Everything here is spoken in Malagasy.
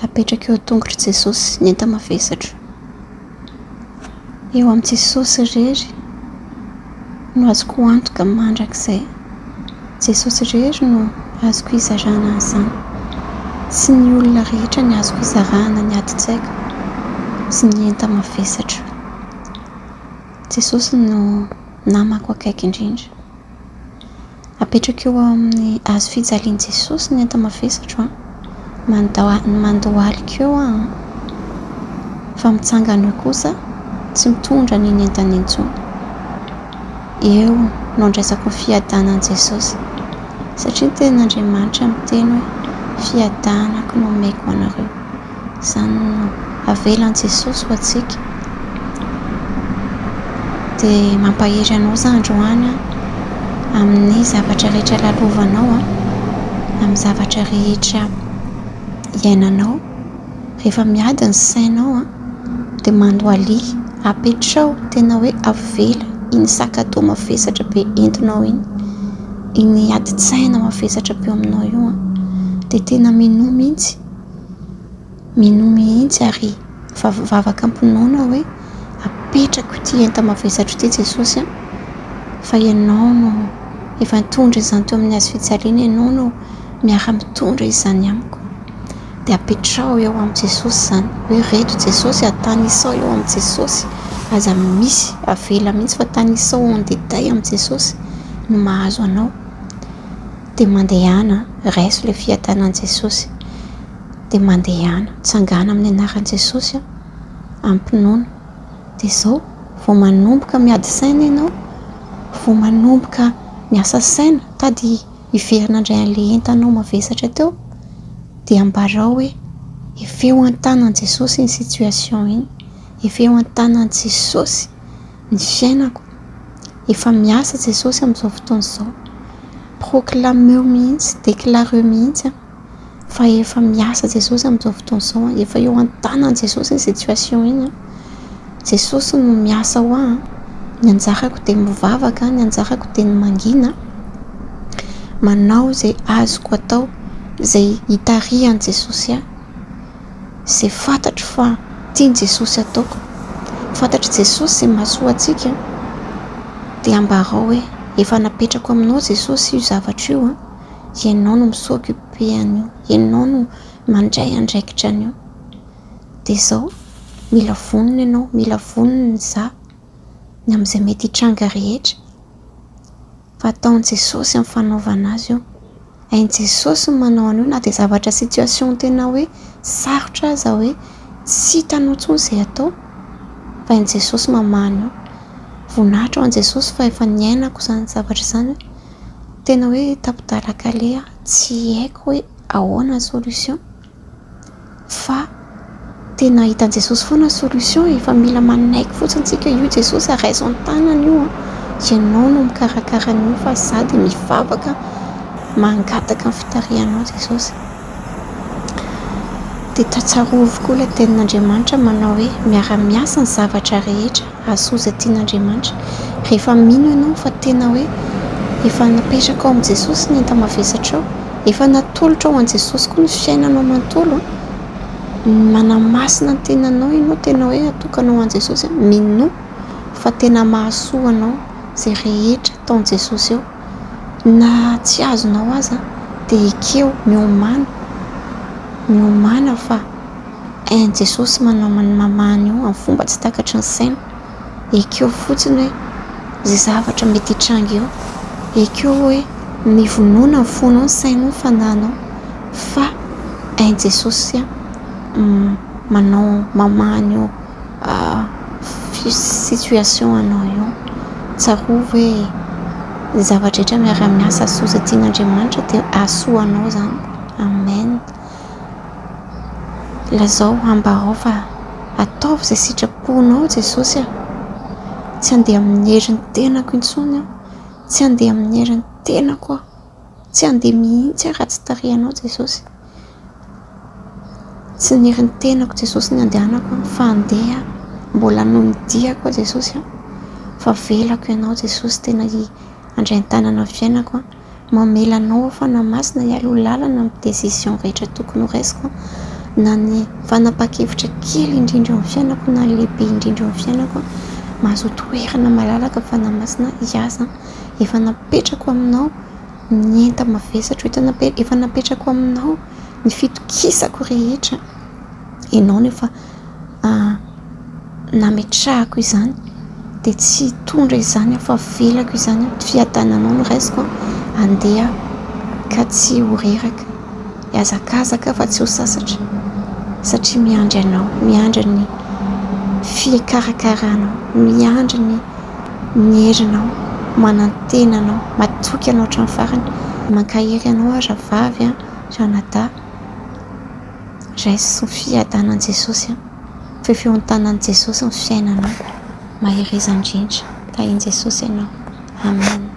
Apetraka eo an-tongotr'i Jesosy ny enta-mavesatro. Eo amin'i Jesosy irery no azoko antoka mandrakizay. Jesosy irery no azoko izarana an'izany. Tsy ny olona rehetra ny azoko izarana ny adin-tsaiko sy ny enta-mavesatro. Jesosy no namako akaiky indrindra. Apetrako eo amin'ny hazo fijalian'i Jesosy ny enta-mavesatro an. Mandohalika eo aho an. Fa mitsangana eo kosa tsy mitondra an'iny entana iny intsony. Eo no andraisako ny fiadanan'i Jesosy. Satria ny tenin'Andriamanitra miteny hoe fiadanako no omeko anareo. Izany no avelan'i Jesosy ho antsika. Dia mampahery anao za androany amin'ny zavatra rehetra lalovanao, amin'ny zavatra rehetra iainanao. Rehefa miady ny sainao dia mandohalia, apetraho tena hoe avela iny sac à dos mavesatra be entinao iny, iny adin-tsaina mavesatra be eo aminao io dia tena minoa mihitsy. Minoa mihitsy ary vavaka am-pinoana hoe apetrako ity enta-mavesatro ity Jesosy a, fa Ianao no efa nitondra izany teo amin'ny hazo fijaliana, Ianao no miara-mitondra izany amiko. Dia apetraho eo amin'i Jesosy izany, hoe reto Jesosy a, tanisao eo amin'i Jesosy, aza misy avela mihitsy fa tanisao en détail amin'i Jesosy no mahazo anao. Dia mandehana, raiso ilay fiadanan'i Jesosy. Dia mandehana, tsangana amin'ny anaran'i Jesosy amim-pinoana. Dia izao, vao manomboka miady saina ianao, vao manomboka miasa saina, tady hiverina handray an'ilay entanao mavesatra teo, dia ambarao hoe efa eo an-tanan'i Jesosy iny situation iny, efa eo an-tanan'i Jesosy ny fiainako, efa miasa Jesosy amin'izao fotoana izao. Proclameo mihitsy, declareo mihitsy fa efa miasa Jesosy amin'izao fotoana izao, efa eo an-tanan'i Jesosy iny situation iny. Jesosy no miasa ho ahy, ny anjarako dia mivavaka, ny anjarako dia ny mangina, manao izay azoko atao, izay hitarihan'i Jesosy ahy. Izay fantatro fa tian'i Jesosy ataoko. Fantatr'i Jesosy izay mahasoa antsika dia ambarao hoe efa napetrako aminao Jesosy io zavatra io an, ianao no mi-s'occuper an'io, ianao no mandray andraikitra an'io. Dia izao, mila vonona ianao, mila vonona izaho ny amin'izay mety hitranga rehetra. Fa ataon'i Jesosy amin'ny fanaovana azy io. Hain'i Jesosy ny manao an'io na dia zavatra situation tena hoe sarotra aza hoe tsy hitanao intsony izay atao fa hain'i Jesosy mamaha an'io. Voninahitra ho an'i Jesosy fa efa niainako izany zavatra izany hoe tena hoe tapi-dalan-kaleha tsy haiko hoe ahoana ny solution. Fa tena hitan'i Jesosy foana ny solution e, fa mila manaiky fotsiny tsika, io Jesosy a, raiso an-tanana io an, ianao no mikarakara an'io fa za dia mivavaka mangataka ny fitarihanao Jesosy. Dia tsarovy koa ilay tenin'Andriamanitra manao hoe miara-miasa ny zavatra rehetra hahasoa izay tian'Andriamanitra. Rehefa mino ianao fa tena hoe efa napetraka ao amin'i Jesosy ny enta-mavesatrao, efa natolotrao ho an'i Jesosy koa ny fiainanao manontolo, manamasina ny tenanao ianao, tena hoe atokanao ho an'i Jesosy, minoa fa tena mahasoa anao izay rehetra ataon'i Jesosy eo. Na tsy azonao aza dia ekeo, miomàna, miomàna fa hain'i Jesosy manao mamaha an'io amin'ny fomba tsy takatry ny saina. Ekeo fotsiny hoe izay zavatra mety hitranga eo. Ekeo hoe mivonona ny fonao, ny sainao, ny fanahinao fa hain'i Jesosy manao mamaha an'io situation anao io. Tsarovy hoe ny zavatra rehetra miara-miasa hahasoa izay tian'Andriamanitra dia hahasoa anao izany. Amen. Lazao, ambarao fa ataovy izay sitraponao Jesosy a! Tsy handeha amin'ny herin'ny tenako intsony aho, tsy handeha amin'ny herin'ny tenako aho, tsy handeha mihitsy aho raha tsy tarihanao Jesosy. Tsy ny herin'ny tenako Jesosy ny andehanako fa handeha mbola noho ny diako aho Jesosy a! Fa avelako ianao Jesosy tena handray an-tanana ny fiainako a! Mamela anao aho Fanahy Masina hialoha lalana amin'ny décision rehetra tokony ho raisiko. Na ny fanapahan-kevitra kely indrindra eo amin'ny fiainako na ny lehibe indrindra eo amin'ny fiainako, mahazo toerana malalaka ny Fanahy Masina hiasa. Efa napetrako aminao ny enta-mavesatro, efa napetrako aminao ny fitokisako rehetra. Ianao no efa nametrahako izany dia tsy hitondra izany aho fa avelako izany aho, fiadananao no raisiko an, handeha aho ka tsy ho reraka, hihazakazaka aho fa tsy ho sasatra satria miandry anao, miandry ny fikarakaranao, miandry ny ny herinao, manantena anao, matoky anao hatramin'ny farany, mankahery anao aho rahavavy an, ranadahy. Raiso ny fiadanan'i Jesosy an. Fefeo ny tanan'i Jesosy ny fiainanao. Mahereza indrindra. Tahin'i Jesosy ianao. Amen.